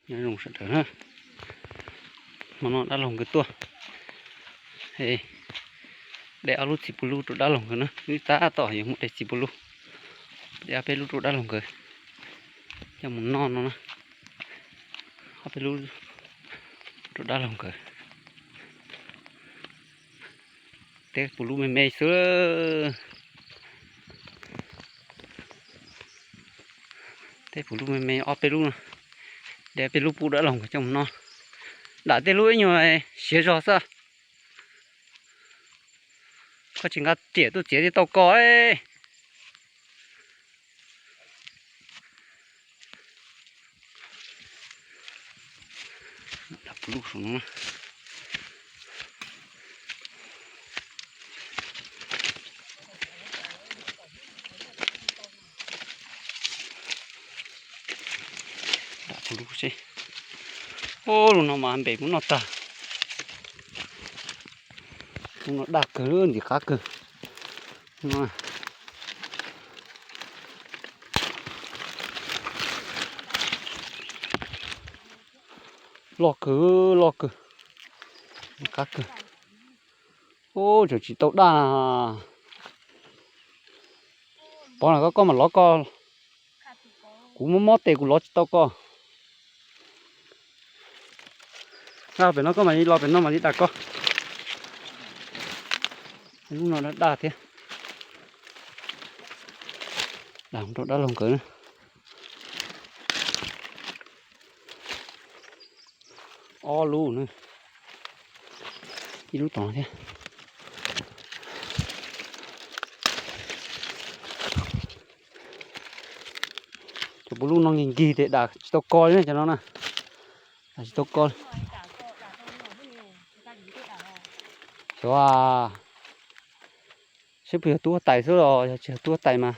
Nyob zoo sawv daws na, hmo no dab laug nkawd tuaj, de ob lub txiv puv lub rau dab laug nkawd na, wb tab tom yuav mus de txiv puv lub, de ob peb lub rau dab laug nkawd coj mus noj no na, ob peb lub rau dab laug nkawd. Tej puv lub me me xwb. Tej puv lub me me ob peb lub no, de peb lub pub dab laug nkawd coj mus noj. Dam tej lub ib nyuag siav zog xwb. Koj tsis nqa riam tuaj txiav thiaj tau koj. Ub, lub no mas npem muab noj tag. Lub no daj kawg, ntxim qab kawg. Loj kawg, loj kawg, ntxim qab kawg. Ub, tseem tsis tau daj. Pov na, koj, koj mam lov koj. Kuv mob mob tes kuv lov tsis tau koj. Pem no koj mam li los pem no mam li dam koj. Lub no daj daj thiab. Dam rau dab laug nkawd na. Ob lub na, ib lub tom no thiab. Cov puv lub no nkig nkig ces dam tsis tau koj li na cov no na. Dam tsis tau koj li. Xyov, saib puas yog tub huab tais xwb los yog tsis yog tub huab tais mas.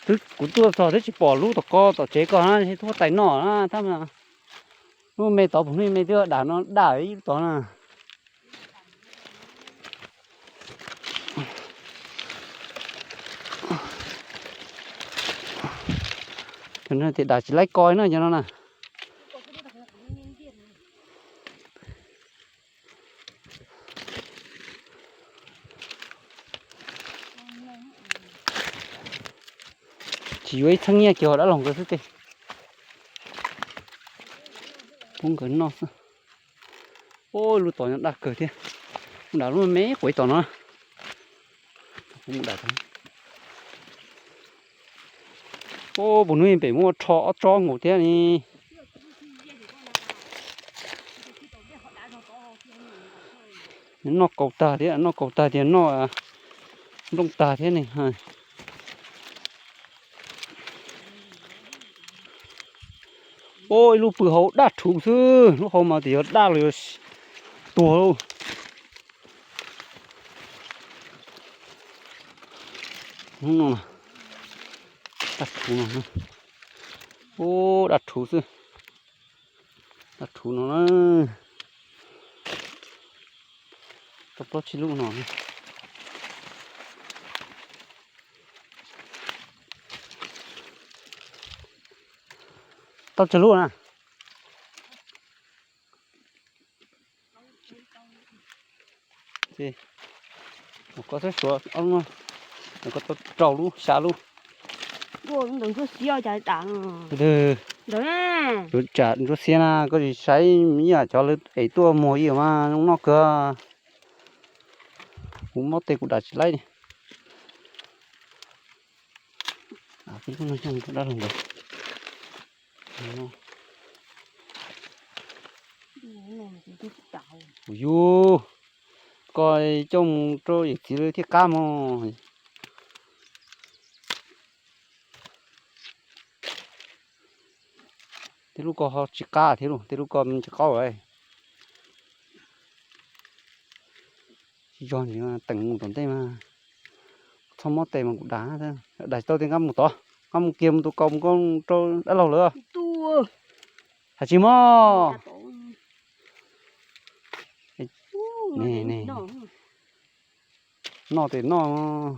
Twb kuv tuaj txog twb tsis pom lub tom ko tom tsev ko na, tub huab tais noj na tab mas. Lub me tod puas hnub me twb dam no daj ib lub tod na. Cov no ces dam tsis laib ko na cov no na. Tsis yuav ib txheeb nyiaj kiag dab laug nkawd xwb tej. Pub nkawd noj xwb. Ub, lub tod nyob daj kawg thiab. Mus dam lub me quav tom no. Ub, puas hnub pem muab rho ob tsob nkaus thiab ne. Noj kaus tag thiab, noj kaus tag tias noj nplooj tag thiab ne. Ub, ib lub pw hauv daj rhuv xwb, lub hauv mas tias yuav daj los yuav tuag lauj. Hnub no, daj rhuv no, ub, daj rhuv xwb. Daj rhuv no na. Tau plaub tsib lub no. Tau tsawg lub na? Koj txhob suav ob lub no, koj tau rau lub xya lub. Yuav tsam ntsuab xiab na, koj tsis saib ib yam cov lawv es tuaj muag ib yam mas zoo noj kawg. Kuv mob tes kuv dam tsis laib li. Dab laug ntawd. Kuv yug, koj coj mus rau yawm txiv lawv thiaj qab mog. Tej lub ko ho tsis qab thiab lauj, tej lub ko tsis qaub lawm. Tsis yog nws teem mus tom ntej mas txhob mob tes mas kuv dag, dag tsis tau tej nqa mus tod, nqa mus kiag mus tus kaus mus rau dab laug lawm. Hais tsis mog. Noj tes noj.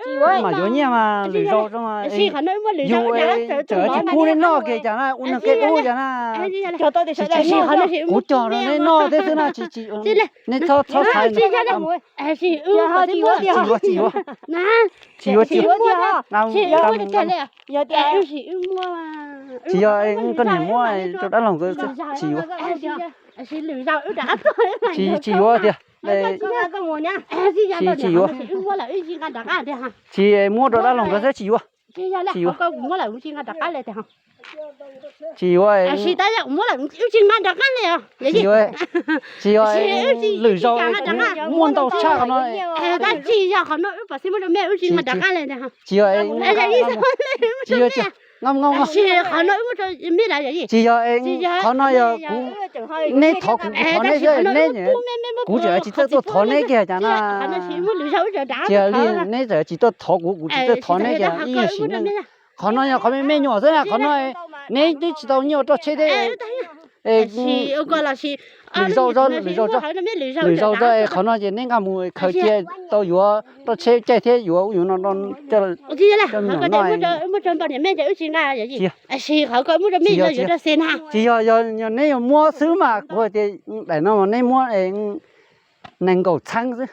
Mam yuav nyiaj mas lwm zaus, yus tseem tsis pub neb noj kiag cas na, ua neeg qia dub cas na. Kuv cog rau neb noj thiab xwb na, tsis, neb txhob, txhob xaiv. Tsis yuav, tsis yuav, tsis yuav, tsis yuav, tsis yuav. Tsis yog, koj niam muab rau dab laug nkawd, tsis yuav. Tsis, tsis yuav tiag. Tsis, tsis yuav. Tsis, muab rau dab laug nkawd xwb, tsis yuav. Tsis yuav. Tsis yuav, tsis yuav. Lwm zaus muaj ntau tshaj qhov no. Tsis yog, tsis yog, tsis yog, qhov no yog kuv, neb thov kuv, kuv thov neb xwb, neb, kuv tseem tsis txawj tuaj thov neb kiag cas na. Tsis yog li, neb tseem tsis tuaj thov kuv, kuv tsis txawj thov neb kiag, ib nyuag sim neej. Qhov no yog qhov me me nyuam xwb na, qhov no neb twb tsis tau nyiaj ua roj tsheb thiab. Lwm zaus, lwm zaus, lwm zaus tso, qhov no ces neb nqa mus khaws cia tau yuav roj tsheb caij thiab yuav ub yuav no coj me nyuam noj. Tsis yog, yog neb yuav muab xwb mas kuv hais tias daim no mas neb muab nees nkaum txheeb xwb.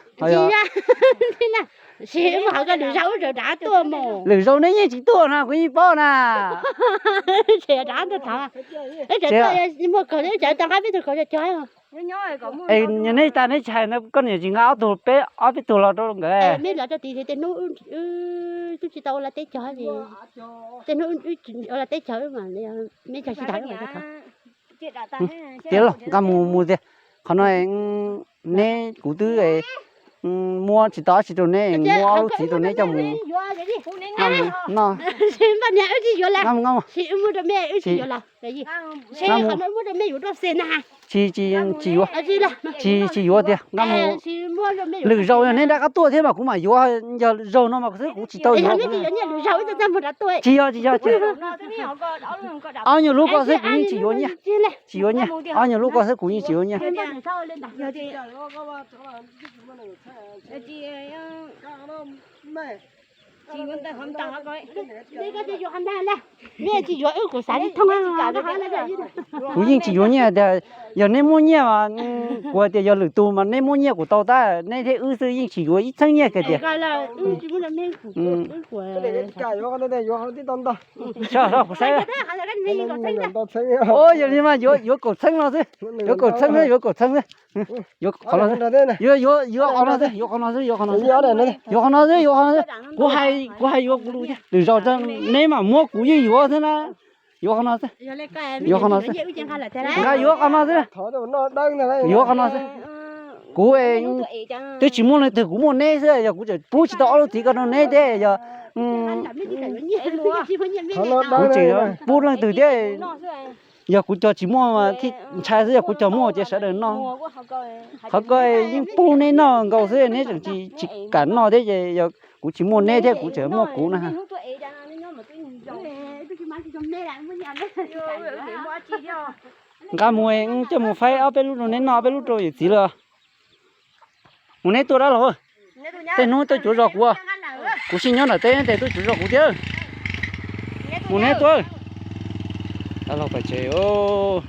Sim mus hauv koj lwm zaus wb tseem rov tuaj mus. Lwm zaus neb yeej tsis tuaj no kuv yeej paub na. Tseem rov tuaj thov. Wb tseem tuaj muaj kaus, wb tseem tau nqa peb tug kaus cog cog. Es neb tas neb tsis hais ntawd koj niam tsis nqa ob tug peb, ob peb tug los rau nkawd. Meb los rau tid tej hnub wb tsis tau ua laj teb cog, tej hnub ua laj teb cog, meb cog tsis tau. Tiag los nqa mus mus tiag. Qhov no neb kuv twb muab tsis tau dab tsi rau neb, muab ob lub txiv rau neb coj mus noj. Tsis yuav, tsis yuav tiag. Lwm zaus yog neb rov qab tuaj thiab mas kuv mam yuav, yog zaus no mas xwb kuv tsis tau yuav. Tsis yog, tsis yog. Ob nyuag lub ko xwb kuv yeej tsis yuav nyiaj, tsis yuav nyiaj. Ob nyuag lub ko xwb kuv yeej tsis yuav nyiaj. Kuv yeej tsis yuav nyiaj tiag, yog neb muaj nyiaj mas kuv hais tias yog lwm tus mas neb muaj nyiaj kuv tau tab, neb thiab wb xwb yeej tsis yuav ib txheeb nyiaj kiag tiag. Yog li mas yuav kaum txheeb no xwb, yuav kaum txheeb xwb, yuav kaum txheeb xwb. Yuav qhov no xwb, yuav qhov no xwb, yuav qhov no xwb, yuav qhov no xwb, yuav qhov no xwb, yuav qhov no xwb. Kuv hais, kuv hais yuav kuv lus thiab, lwm zaus neb mam muab kuv yeej yuav xwb na. Yuav qhov no xwb, yuav qhov no xwb, nqa yuav qhov no xwb. Yuav qhov no xwb. Kuv twb tsis muaj leej twg, kuv muaj neb xwb, yog kuv tseem pub tsis tau ob lub txiv ko rau neb thiab yog kuv tseem pub leej twg thiab. Yog kuv cog tsis muaj thiaj ntshai xwb, yog kuv cog muaj ces sawv daws noj. Qhov ko yeej pub neb noj nkaus xwb, neb tseem tsis kam noj thiab ces yog kuv tsis muaj neb thiab kuv tseem muaj kuv na. Nqa mus coj mus faib ob peb lub rau neb noj, ob peb lub rau yawm txiv lawm. Mus neb tuaj dab laug, tej hnub tuaj cuav zos kuv, kuv sib nyob nram teb ces tuaj cuav zos kuv thiab. Mus neb tuaj. Dab laug pais tsev os.